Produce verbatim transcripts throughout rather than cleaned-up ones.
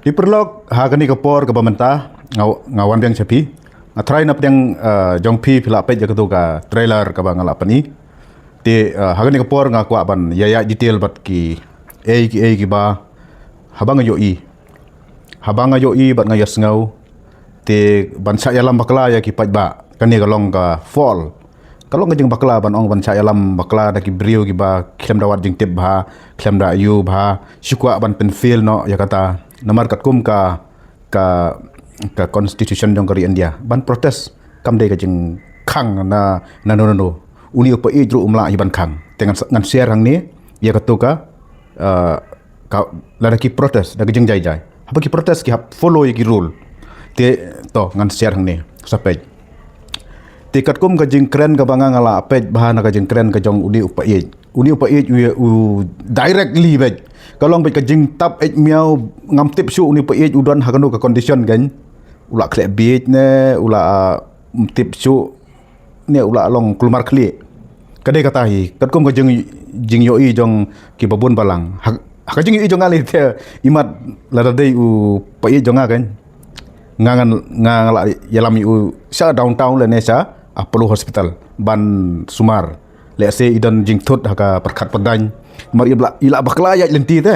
Phi paralok, ha kane ka por kaba mynta nga, nga wan biang sha phi. Nga tharai na pdeng uh, jong phi phi la peit ïa katu ka trailer kaba nga la pyni. Te uh, ha kane ka por nga kwah ban ïa ïa detail bad ki ei ki ei kiba haba nga ïohi, haba nga ïohi bad nga ïa sngew. Te ban shah ïalam bakla ïa ki paidbah, kane ka long ka fall. Ka long ka jingbakla ban ong ban shah ïalam bakla da ki briew kiba khlem da wad jingtip bha, khlem da ïohi bha, shu kwah ban pynfail noh ïa kata. Namar katkum ka ka ka constitution jong ka ri India ban protest kam dei ka jingkhang na na no no no. Uni u paid ruh um lah ïa ban khang. Te ngan ngan share hangne ïa katu ka uh, ka lada ki protest da ka jingjai jai. Haba ki protest ki hap follow ïa ki rule. Te to ngan share hangne sa page. Te katkum ka jingkren kaba nga nga la peit bha na ka jingkren ka jong uni u paid. Uni u paid u, u directly beit. Ka long beit ka jingtap eit miaw, ngam tip shuh uni u paid u don ha kano ka condition kan. U la khleh bieit ne, u la uh, tip shuh ne, u la long kulmar khlieh. Ka dei kata hi katkum ka jing jingïohi jong kiba bun balang. Ha, ha ka jingïohi jong nga lei te imat lada dei u paid jong nga kan. Nga ngan nga la ïalam ïa u sha downtown lane sha Apollo Hospital ban sumar. Let's say i don jingthut ha ka pyrkhat pyrdaiñ. Mar i la i la bakla ïa lynti te.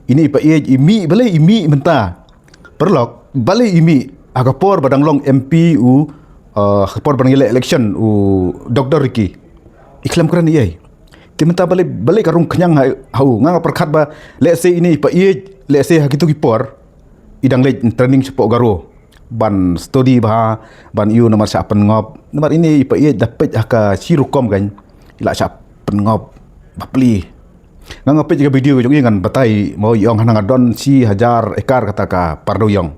Ini i paid i mih, balei i mih mynta? Paralok, balei i mih ha ka por ba dang long M P u uh, ha ka por ba dang ïaleh election u Doctor Ricky? I khlem kren ei ei. Te mynta balei balei ka rung khñiang ha, ha u? Nga nga pyrkhat ba let's say ini i paid, let's say ha kitu ki por i dang leit training shapoh Garo ban study bha, ban ïoh namar shah pynngop. Namar ini i paid da peit ha ka shi rukom kan i la shah pynngop bapli. Nga nga peit ka video ka jong i ngan batai mo i ong hana nga don shi hajar ekar kata ka Parduyong.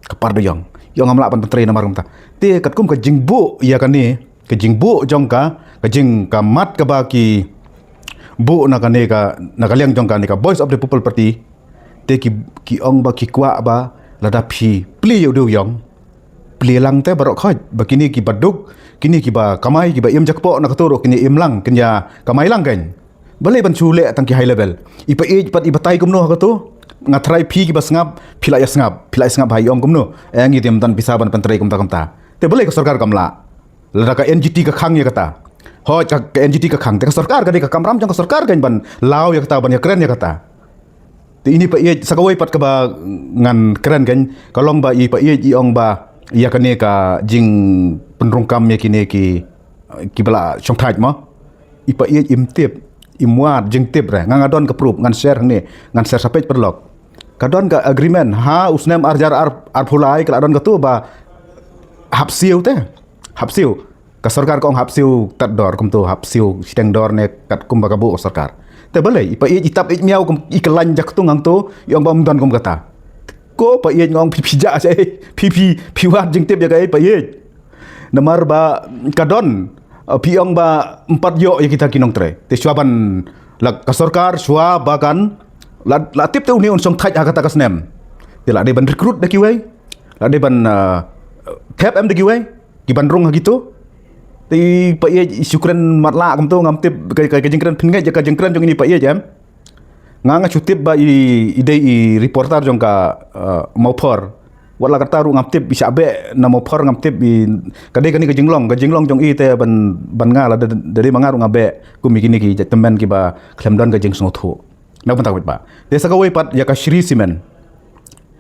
Ka Parduyong. I ong ngam lah ban pyntrei namar kumta. Te katkum ka jingbuh ïa kane, ka jingbuh jong ka, ka jing ka mat kaba ki buh na kane ka, na ka liang jong kane ka Voice of the People Party. Te ki ki ong ba ki kwah ba lada phi plie ïa u dewïong, plie lang te baroh khoit ba kine kiba duk, kine kiba kamai, kiba im jakpoh na kato ruh kine im lang, kin ïa kamai lang kan. Balei ban shu leh tang ki high level? I paid pat i batai kumno ha kato? Nga tharai phi kiba sngap phi la ïa sngap, phi la ïa sngap ha i ong kumno. Eh ngi te ym don pisa ban pyntrei kumta kumta. Te balei ka sorkar kam lah? Lada ka N G T ka khang ïa kata. Hooid ka, ka N G T ka khang. Te ka sorkar ka dei ka kamram jong ka sorkar kan ban law ïa kata, ban ïa kren ïa kata. Te ini paid sa kawei pat kaba ngan kren kan, ka long ba i paid i ong ba ïa kane ka jingpynrung kam ïa kine ki kiba la shongthait mo. I paid im tip, im wad jingtip re. Nga nga don ka proof, ngan share hangne, ngan share sa page paralok. Ka don ka agreement ha u snem ar hajar arphew lai ka la don kato ba hap siew te. Hap siew. Ka sorkar ka ong hap siew tad dor kumto, hap siew shiteng dor ne katkum ba ka buh ka sorkar. Te balei i paid i tap eit miaw kum i kyllain jaktung hangto, i ong ba ym don kum kata. Ko paid nga ong phi phi jah sha ei, phi phi phi wad jingtip ïa kaei paid. Namar ba ka don uh, phi ong ba ym pat ïoh ïa kita ki nongtrei. Te shuwa ban la ka sorkar shuwa ba kan la, la tip te une un shongthait ha kata ka snem. Te la dei ban recruit da kiwei, la dei ban uh, thep em da kiwei ki ban rung ha kito. Te i paid i shu kren matlah kumto, ngam tip ka, ka, ka jingkren pynngeit ïa ka jingkren jong ini paid em. Nga nga shu tip ba i, i dei i reporter jong ka uh, Mawphor. Wat la kata ruh ngam tip i shah beh na Mawphor, ngam tip i ka dei kane ka jinglong, ka jinglong jong i te ban ban nga la da, da dei ma nga ruh nga beh kum i kine ki jait tymmen kiba khlem don ka jingsngewthuh. Na bynta ka paidbah. Te sa kawei pat ïa ka Shree Cement.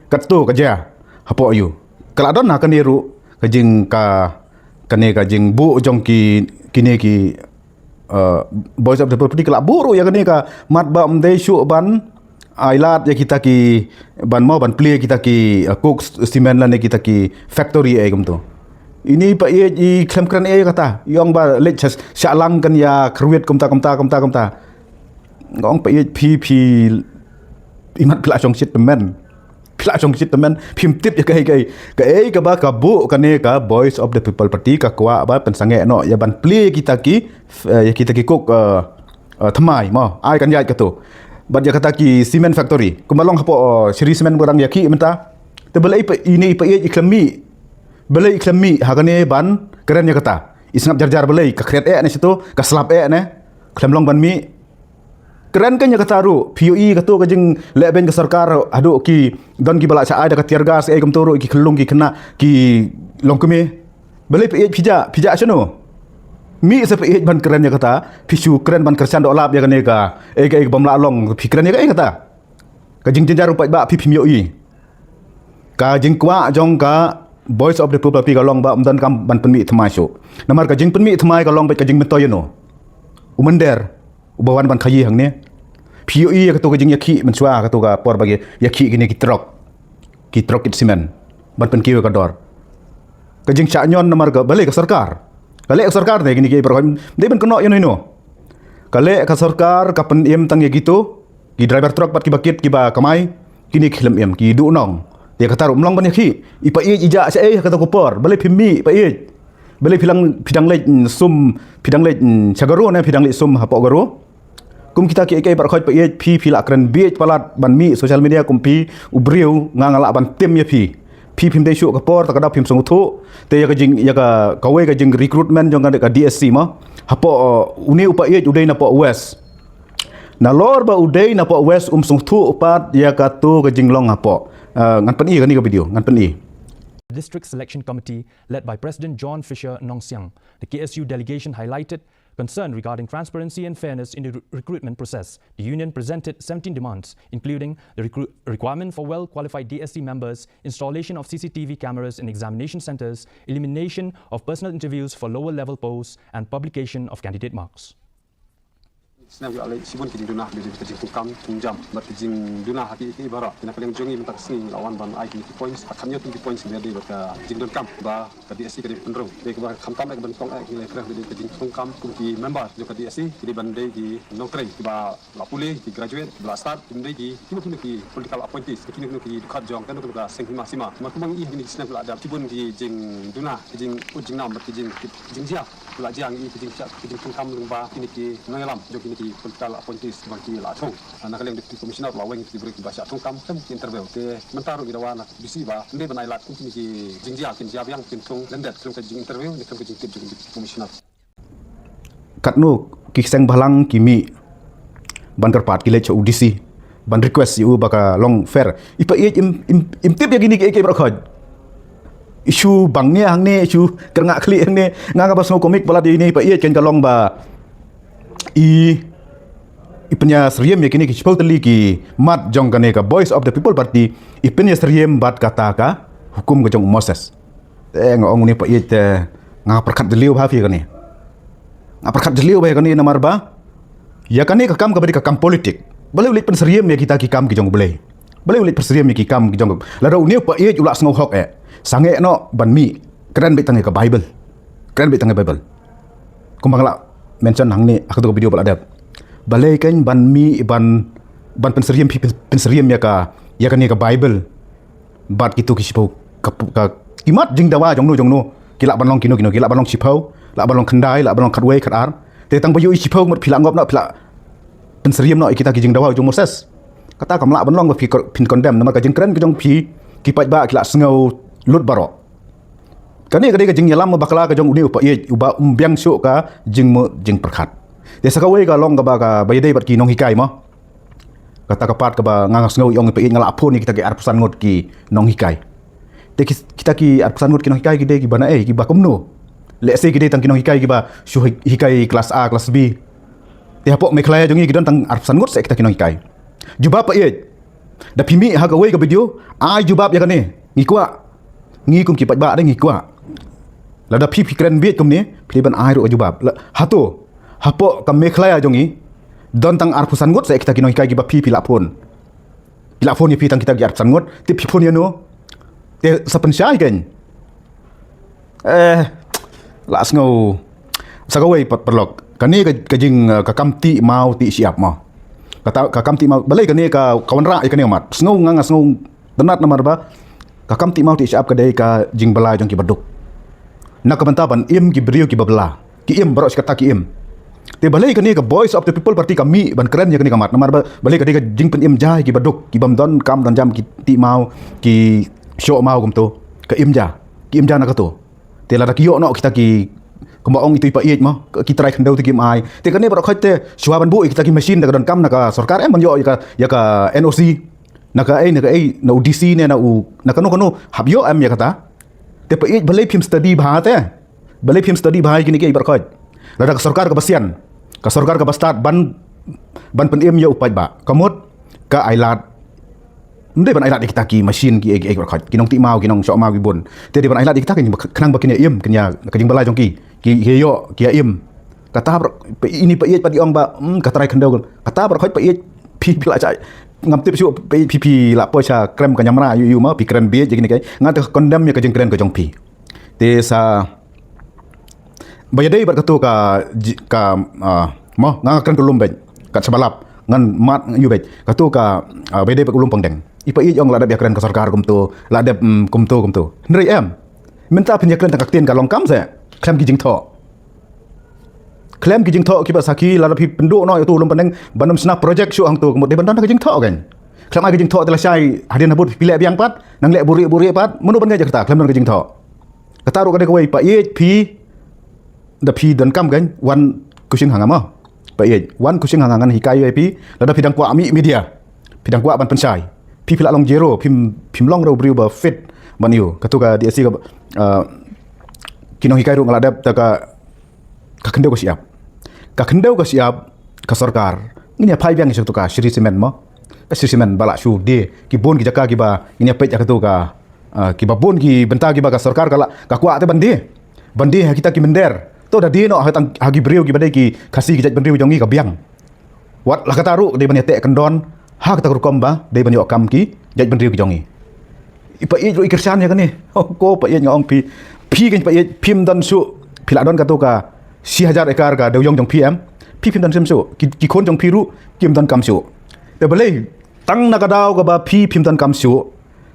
Katto ka jia hapoh ïu. Ka la don ha kane ruh ka jing ka, kane ka jingbuh jong ki, kine ki uh, Voice of the People Party ka la buh ruh ïa kane ka mat ba ym dei shuh ban ailad ïa kita ki, ban mo ban plie kita ki uh, coke, cement lane kita ki factory ei kumto. Ini paid i khlem kren ei kata, i ong ba leit shah, shah lang kan ïa kyrwit kumta kumta kumta kumta. Nga ong paid phi phi imat phi la shongshit tymmen. Phi la shongshit tymmen, phim tip ïa kaei kaei. Kaei kaba ka buh kane ka Voice of the People Party ka kwah ba pynsangeh noh ïa ban plie kita ki, eh, ïa kita ki coke uh, uh, thymmai mo. Ai kan ïaid kato. Bad ïa kata ki cement factory. Kumba long hapoh uh, Shree Cement ba dang ïa ki mynta. Te balei i paid, ini i paid i khlem mih. Balei i khlem mih ha kane ban kren ïa kata. I sngap jar jar balei ka khriat eh ne shito, ka slap eh ne. Khlem long ban mih. Kren kane ïa kata ruh, phi ïohi kato ka jingleh beiñ ka sorkar haduh ki don kiba la shah ai da ka tear gas, eh, kumto ruh ki khyllung ki khynnah ki long kmie. Balei phi ïeit phi jah, phi jah shano? Mih sa phi ïeit ban kren ïa kata, phi shu kren ban kyrshan doh lap ïa kane ka, eh, ka, eh, ka bym lah long, phi kren ïa ka, eh, kata. Ka jingjynjar u paidbah phi phim ïohi. Ka jingkwah jong ka Voice of the People Party ka long ba ym donkam ban pynmih thymmai shuh. Namar ka jingpynmih thymmai ka long beit ka jingmyntoi ïano. U mynder uba wan ban khaïi hangne. Phi ïohi ïa kato ka jingïakhih mynshuwa kato ka por ba ki ïakhih kine ki trok. Ki trok kit simen ban pynkiew ïa ka dor. Ka jingshah ñion namar ka balei ka sorkar. Ka leh ka sorkar ne kine ki baroh dei ban kynnoh ïano ïano. Ka leh ka sorkar ka pynim tang ïa kito ki driver truck bad kiba kit kiba kamai, kine ki khlem im, ki duh nong. Te kata ruh ym long ban ïakhih. I paid i jah shaei ha kata ka por. Balei phim mih paid. Balei phi dang, phi dang leit, mm, sum, phi dang leit, mm, sha Garo ne phi dang leit sum hapoh Garo. Kum kita kiei kiei baroh khoit paid phi, phi lah kren bieit palat ban mih social media kum phi u briew, nga nga lah ban tim ïa phi. Phi phim dei shuh ka por, ta ka dap phim sngewthuh. Te ïa ka jing, ïa ka, kawei ka jing recruitment jong ka, ka D S C mo. Hapoh, uh, une u paid u dei napoh West. Nalor ba u dei napoh West um sngewthuh pat ïa kato ka jinglong hapoh. Uh, ngan pyni kane ka video, ngan pyni. District Selection Committee, led by President John Fisher Nongsiang, the K S U delegation highlighted concern regarding transparency and fairness in the re- recruitment process. The union presented seventeen demands, including the recruit requirement for well qualified D S C members, installation of C C T V cameras in examination centers, elimination of personal interviews for lower level posts, and publication of candidate marks. Snem ki la leh shibun ki jingduna, ki jingtungkam, tungjam bad ki jingduna ha ki, ki baroh. Te na ka liang jong ngi mynta ka sngi la wan ban ai ki points, ha kham ñiew tylli ki points ki dei bad ka jingdonkam ba ka D S C ka dei pynrung. Dei kaba khamtam eh ban tong eh ngi la kren dei ka jingtungkam kum ki member jong ka D S C ki dei ban dei ki nongtrei kiba la pule, ki graduate, kiba la stad, kim dei ki kino kino ki political appointees, kino kino ki dkhot jong kano kano ka seng hima sima. Namar kumba ngi ïohi ha kine ki snem ki la dep shibun ki jingduna, ki jingud jingnam bad ki jing, ki jingjia. La jia ngi ïohi ki jingshah, ki jingtungkam lyngba kine ki nongïalam jong kine ki political appointees ba ki la thung. Na ka liang Deputy Commissioner la weng ki briew kiba shah tungkam khlem ki interview. Te mynta ruh ngi dawa na D C ba ym dei ban ai lad kum kine ki jingjia kin jia biang kin thung lyndet khlem ka jinginterview ne khlem ka jingtip jong Deputy Commissioner. Katno ki seng bhalang ki mih ban kyrpad ki leit sha u D C ban request ïa u ba ka long fair. I paid im, im, im tip ïa kine kiei kiei baroh khoit. I shu bang ne hangne, i shu kyrngah khlieh hangne. Nga kaba sngew komik palat ïa ine i paid kan ka long ba i, i pynïasyriem ïa kine ki shiphew tylli ki mat jong kane ka Voice of the People Party, i pynïasyriem bad kata ka hukum ka jong u Moses. Te nga ong une paid te nga pyrkhat jylliew bha ïa kane. Nga pyrkhat jylliew bha ïa kane namar ba ïa kane ka kam kaba dei ka kam politik. Balei u leit pynsyriem ïa kita ki kam ki jong U Blei. Balei u leit pynsyriem ïa ki kam ki jong. Lada une u paid u la sngew hok eh, sangeh noh ban mih. Kren beit tang ïa ka Bible. Kren beit tang ïa ka Bible. Kumba nga la mention hangne ha kato ka video ba la dep. Balei kan ban mih ban, ban pynsyriem phi, pynsyriem ïa ka, ïa kane ka Bible. Bad kito ki shiphew ka, ka, ki mat jingdawa jongno jongno. Ki lah ban long kino kino, ki lah ban long shiphew, lah ban long khyndai, lah ban long khatwei, khatar. Te tang ba ïohi shiphew ngut phi lah ngop noh, phi lah pynsyriem noh ïa kita ki jingdawa jong Moses. Kata kam lah ban long ba phi, phin condemn namar ka jingkren ka jong phi ki paidbah ki lah sngew lut baroh. Kane ka dei ka jingïalam bakla ka jong une u paid uba um biang shuh ka jingmut jingpyrkhat. Te sa kawei ka long kaba, kaba ïadei bad ki nonghikai mo. Kata ka pat kaba nga, nga sngew i ong i paid nga la phone ïa kita ki arphew san ngut ki nonghikai. Te ki, kita ki arphew san ngut ki nonghikai ki dei kiba naei, kiba kumno. Lehse ki dei tang ki nonghikai kiba shu hi-, hikai klas A, klas B. Te hapoh Meghalaya jong ngi ki don tang arphew san ngut seh kita ki nonghikai. Jubab paid. Da phi mih ha kawei ka video, ai jubab ïa kane. Ngi kwah. Ngi kum ki paidbah de ngi kwah. Lada phi, phi kren bieit kumne, phi dei ban ai ruh ka jubab. La, hato, hapoh ka Meghalaya jong ngi, don tang arphew san ngut seh kita ki nonghikai kiba phi, phi lah phone. Phi lah phone ïa phi tang kita ki arphew san ngut, te phi phone ïano. Te sa pynshai kan. Eh, lah sngew. Sa kawei pat paralok. Kane ka, ka jing, eh, ka kam tih maw tih shyiap mo. Kata, ka kam tih maw, balei kane ka, ka wanrah ïa kane ka mat. Sngew nga, nga sngew tynnat namar ba ka kam tih maw tih shyiap ka dei ka jingbylla jong kiba duk. Na ka bynta ban im ki briew kiba bylla. Ki im baroh shi katta ki im. Te balei kane ka Voice of the People Party ka mih ban kren ïa kane ka mat. Namar ba, balei ka dei ka jingpynim ja ïa kiba duk, ki bym don kam don jam, ki tih maw, ki shoh maw kumto. Ka im ja. Ki im ja na kato. Te lada ki ïoh noh kita ki, Kumba ong ito i pa ïeit mo, ki trai khyndew te kim ai. Te kane baroh khoit te shuwa ban buh ïa kita ki machine da ka donkam na ka sorkar em ban ïoh ïa ka, ïa ka N O C. Na ka ei, na ka ei, na u D C ne na u, na kano kano, hap ïoh em ïa kata. Te pa ïeit balei phim study bha te. Balei phim study bha ïa kine kiei baroh khoit. Lada ka sorkar kaba sian, ka sorkar kaba stad ban, ban pynim ïa u paidbah. Ka mut ka ai lad. Ym dei ban ai lad ïa kita ki machine ki, ki, ki, ki nongtih maw, ki nongshoh maw, ki bun. Te dei ban ai lad ïa kita ki khnang ba kin ïa im, kin ïa, ka jingbylla jong ki, ki, ki ïoh, ki ïa im. Kata baroh, pa, ini pa ïeit pat i ong ba, hmm, ka trai khyndew. Kata baroh khoit pa ïeit, phi, phi la chai. Ngam tip shuh pa ïeit phi, phi la poi sha krem ka nyamra ïu, ïu ma, phi kren bieit ïa kine kiei. Nga te condemn ïa ka jingkren ka jong phi. Te sa ba ïadei bad katu ka ji-, ka, ah, mo, nga nga kren ka lum beit. Kat shaba lap ngan mad ïu beit. Katu ka, ah, ba ïadei bad ka lum pangdeng. I pa ïeit ong la dep ïa kren ka sorkar kumtu, la dep, mm, kumtu, kumtu. Hynrei em. Mynta phin ïa kren tang ka ktien ka long kam se. Khlem ki jingthoh. Khlem ki jingthoh kiba sakhi, lada phi pynduh noh ïa utu u lum pangdeng ban ym shna project shuh hangtu, ka mut dei ban don ka jingthoh kan. Khlem ai ka jingthoh te lashai hadien habud phi leh biang pat, nang leh buhrieh buhrieh pat, mano ban ngeit ïa kata khlem don ka jingthoh. Kata ruh ka dei kawei, pa ïeit phi, da phi donkam kan, wan coaching ha nga mo. Pa ïeit, wan coaching ha nga, ngan hikai ïa phi, lada phi dang kwah mih media, phi dang kwah ban pynshai. Phi, phi la long zero, phim, phim long ruh u briew ba fit ban ïoh. Katu ka D S C ka, ah, ki nonghikai ruh nga la dep ta ka, ka khyndew ka shyiap. Ka khyndew ka shyiap, ka sorkar. Ngin ïa phai biang ïa katu ka Shree Cement mo. Ka Shree Cement ba la shu die, ki bun ki jaka kiba ngin ïa peit ïa katu ka, ah, kiba bun ki bynta kiba ka sorkar ka la, ka kwah te ban die. Ban die ha kita ki mynder. To da die noh ha tang, ha ki briew kiba dei ki Khasi ki jaitbynriew jong ngi ka biang. Wat la kata ruh dei ban ïa teh kyndon ha kata ka rukom ba dei ban ïoh kam ki jaitbynriew ki jong ngi. I pa ïeit ruh i kyrshan ïa kane. Oh, ko pa ïeit nga ong phi. Phi kan pa ïeit phim don shuh. Phi la don katu ka shi hajar ekar ka dewïong jong phi em. Phi phim don shuh. Ki, ki khun jong phi ruh kim don kam shuh. Te balei tang na ka daw kaba phi phim don kam shuh,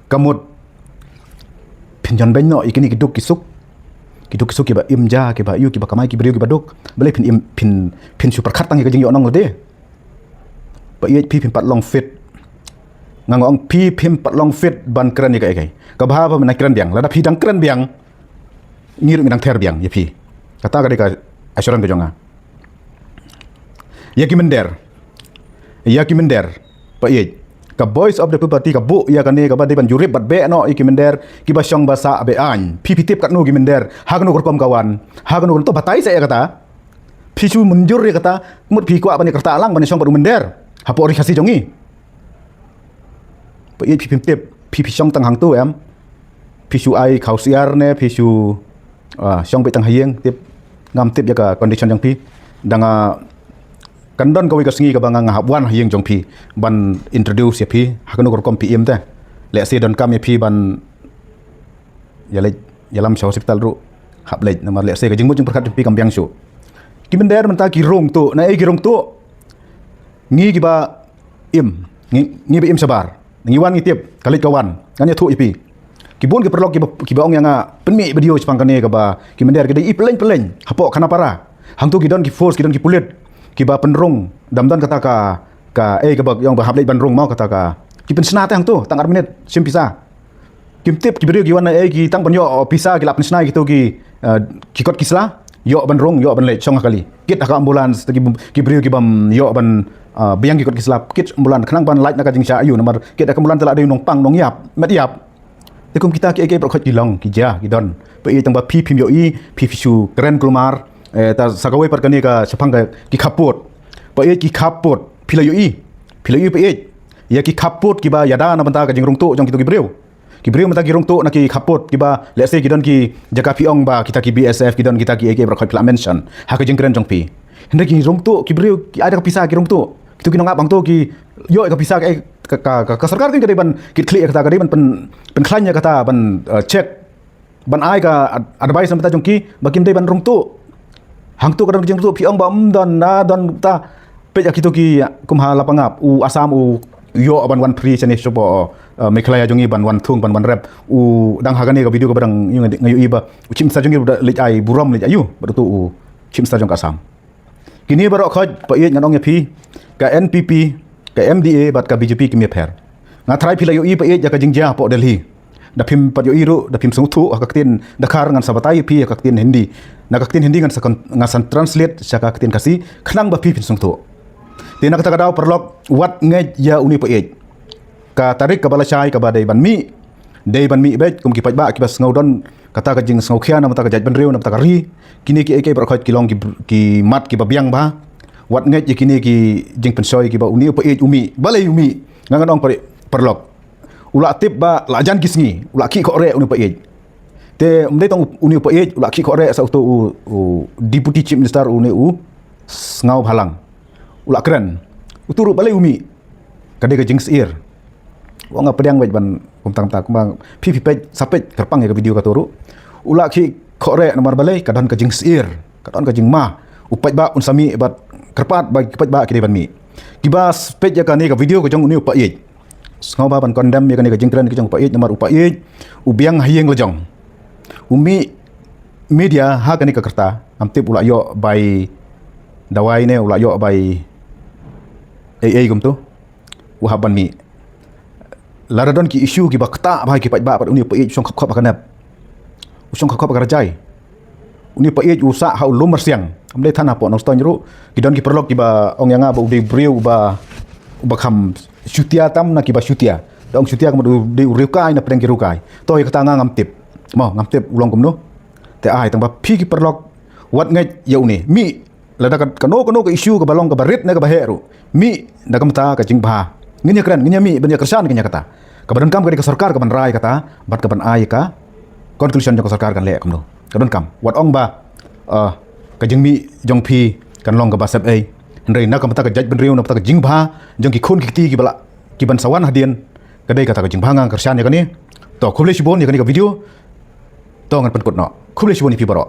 ka mut phin jan beiñ noh ïa kine ki duk ki suk. Ki duk ki suk kiba im ja, kiba ïoh, kiba kamai, ki briew kiba duk. Balei phin im, phin, phin shu pyrkhat tang ïa ka jingïoh nong lade. Pa ïeit phi phim pat long fit. Nga nga ong phi phim pat long fit ban kren ïa kaei kaei. Kaba haba mynta kren biang, lada phi dang kren biang, ngi ruh ngi dang ther biang ïa phi. Kata ka dei ka assurance ka jong nga. Ïa ki mynder. Ïa ki mynder. Pa ïeit. Ka Voice of the People Party ka buh ïa kane kaba dei ban jurip bad beh noh ïa ki mynder kiba shong ba sah beh aiñ. Phi phi tip katno ki mynder. Ha kano ka rukom ka wan. Ha kano ka, to batai seh ïa kata. Phi shu mynjur ïa kata. Mut phi kwah ban ïa kyrta lang ban ïa shong bad u mynder. Hapoh ri Khasi jong ngi. Pa ïeit phi phim tip, phi phi shong tang hangtu em. Phi shu ai khaw siar ne, phi shu, ah, shong beit tang ha ïing, tip. Ngam tip ïa ka condition jong phi. Dang, ah, kan don kawei ka sngi kaba nga nga hap wan ha ïing jong phi ban introduce ïa phi, ha kano ka rukom phi im te. Lehse donkam ïa phi ban ïa leit, ïalam sha hospital ruh hap leit, namar lehse ka jingmut jingpyrkhat jong phi kam biang shuh. Ki mynder mynta ki rung tuh, na ei ki rung tuh. Ngi kiba im, ngi, ngi ba im shabar. Ngi wan ngi tip, ka leit ka wan, ngan ïathuh ïa phi. Ki bun ki paralok kiba, kiba ong ïa nga, pynmih video shaphang kane kaba, ki mynder ki dei i pyllein pyllein, hapoh Khanapara. Hangtu ki don ki force, ki don ki pulit, kiba pynrung, dam don kata ka, ka, eh, kaba ong ba hap leit ban rung mo kata ka. Ki pynshna te hangtu, tang ar minit, shim pisa. Kim tip ki briew ki wan na ei ki tang ban ïoh pisa ki la pynshna ïa kitu ki, eh, ki kot ki sla, ïoh ban rung, ïoh ban leit shong ha kali. Kit ha ka ambulance, ki, ki briew ki bym ïoh ban, eh, biang ki kot ki sla, kit ambulance khnang ban lait na ka jingshah aiu namar kit ha ka ambulance te la dei nongpang nongïap, met ïap. Te kum kita kiei kiei baroh khoit ki long, ki jia, ki don. Pa ïeit tang ba phi phim ïohi, phi phi shu kren kulmar, eh, ta sa kawei pat kane ka shaphang ka ki khappud. Pa ïeit ki khappud, phi la ïohi, phi la ïohi pa ïeit. Ïa ki khappud kiba ïada na bynta ka jingrung tuh jong kitu ki briew. Ki briew mynta ki rung tuh na ki khappud kiba, let's say, ki don ki jaka phi ong ba kita ki B S F, ki don kita kiei kiei baroh khoit phi la mention ha ka jingkren jong phi. Hynrei ki rung tuh ki briew ki ai da ka pisa ki rung tuh. Kitu ki nongap hangtu ki ïoh ka pisa ka, ka, ka, ka, ka sorkar kan ka dei ban kit khlieh ïa kata, ka dei ban pyn, pynkhlaiñ ïa kata, ban, eh, check, ban ai ka ad-, advice na bynta jong ki ba kim dei ban rung tuh. Hangtu ka don ka jingrung tuh, phi ong ba ym don, na don ta. Peit ïa kitu ki kum ha Lapangap, u Assam u ïoh ban wan free shane shapoh, eh, Meghalaya jong ngi ban wan thung, ban wan rep. U dang ha kane ka video kaba dang ïoh nga ïohi ba u Chief Minister jong ngi u da leit ai burom leit aiu bad utu u Chief Minister jong ka Assam. Kine baroh khoit pa ïeit ngan ong ïa phi, ka N P P, ka M D A bad ka B J P kim ïapher. Nga tharai phi la ïohi pa ïeit ïa ka jingjia hapoh Delhi. da phim pat ïohi ruh, da phim sngewthuh ha ka ktien Dkhar, ngan sa batai ïa phi ha ka ktien Hindi. Na ka ktien Hindi ngan sa kon-, ngan sa translate sha ka ktien Khasi khnang ba phi phin sngewthuh. Te na kata ka daw paralok, wat ngeit ïa une u païeit. Ka tarik kaba lashai kaba dei ban mih, dei ban mih beit kum ki paidbah kiba sngew don kata ka jingsngewkhia na bynta ka jaitbynriew, na bynta ka ri. Kine kiei kiei baroh khoit ki long ki, ki mat kiba biang bha. Wat ngeit ïa kine ki jingpynshoi kiba une u païeit u mih. Balei u mih? Nga ngan ong pare, paralok. U la tip ba la jan ki sngi, u la khih khohreh une u païeit. Te ym dei tang une u païeit, u la khih khohreh sa uto u, u Deputy Chief Minister une u Sniawbhalang. U la kren. Uto ruh balei u mih? Ka dei ka jingsyier. Wa nga pdiang beit ban kumta kumta kumba phi phi peit, sa peit kyrpang ïa ka video kato ruh. U la khih khohreh namar balei, ka don ka jingsyier, ka don ka jingma. U paidbah un sa mih bad kyrpad ba ki paidbah ki dei ban mih. Kiba s-, peit ïa kane ka video ka jong une u païeit, sngewbha ban condemn ïa kane ka jingkren ka jong u païeit namar u païeit u biang ha ïing la jong. U mih media ha kane ka rta, ngam tip u la ïoh bai dawai ne u la ïoh bai ei ei kumto. U hap ban mih. Lada don ki issue kiba ktah bha ki paidbah bad une u païeit u shong khop khop ha ka nep. U shong khop khop ha ka rjai. Une u païeit u sah ha u lum myrsiang. Ym dei than hapoh Nongstoiñ ruh. Ki don ki paralok kiba ong ïa nga ba u dei u briew uba, uba kham shutia tam na kiba shutia. Da ong shutia ka mut u dei u riewkai na pdeng ki riewkai. To ïa kata nga ngam tip. Mo, ngam tip u long kumno. Te ai tang ba phi ki paralok, wat ngeit ïa une. Mih, lada ka, kano kano ka issue kaba long kaba rit ne kaba heh ruh, mih da ka bynta ka jingbha. Ngin ïa kren, ngin ïa mih ban ïa kyrshan, ngin ïa kata. Kaba donkam ka dei ka sorkar kaban rai kata bad kaban ai ka conclusion jong ka sorkar kan leh kumno. Ka donkam. Wat ong ba, ah, ka jingmih jong phi kan long kaba sep ei. Hynrei na ka bynta ka jaitbynriew, na ka bynta ka jingbha jong ki khun ki kti kiba la, kiban sa wan hadien, ka dei kata ka jingbha. Nga kyrshan ïa kane. To khublei shibun ïa kane ka video. To ngan pynkut noh. Khublei shibun ïa phi baroh.